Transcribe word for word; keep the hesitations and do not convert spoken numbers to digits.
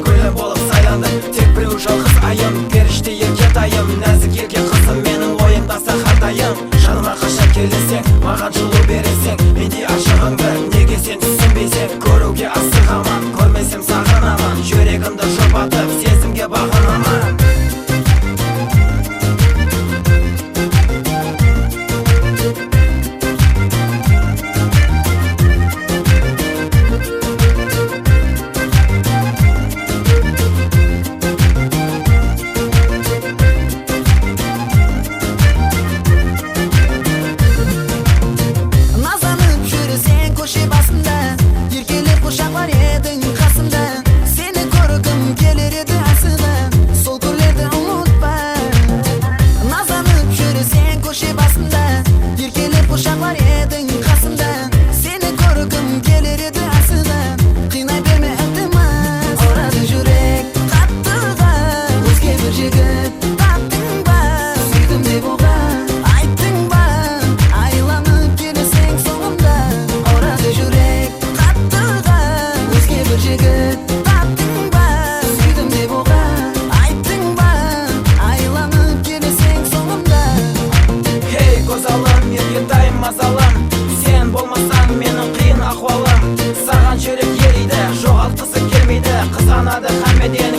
Gúlim bolıp saylandım tek birew jalǵız ayım. Perishte erke tayım, názik erke qızım, meniń oyım tasa hár dayım. Janıma qashan keleseń, maǵan jılıw bereseń, mendey ashıǵıńdı nege sen túsinbeyseń? Kóriwge asıǵaman, kórmesem saǵınaman. Júregimdi jupatıp, sezimge baǵınaman. Nazlanıp júreseń kóshe basında, erkelep qushaqlar ediń qasımda. Seni kórgim keler edi asıǵıp, sol kúnlerdi umıtpa. Nazlanıp júreseń kóshe basında, erkelep qushaqlar ediń qasımda. Seni kórgim keler edi asıǵıp, qıynay berme, iltimas. Awıradı júrek qattıǵa, ózge bir jigit taptıń ba? Súydim dep oǵan ayttıń ba? Aylanıp keleseń sońımda. Awıradı júrek qattıǵa, ózge bir jigit taptıń ba? Súydim dep oǵan ayttıń ba? Aylanıp keleseń sońımda. Hey, gózzalım, erkentayım, mazalım, sen bolmasań meniń qıyın ahwalım. Saǵan júrek eriydi, joǵaltqısı kelmeydi, qızǵanadı hámmeden.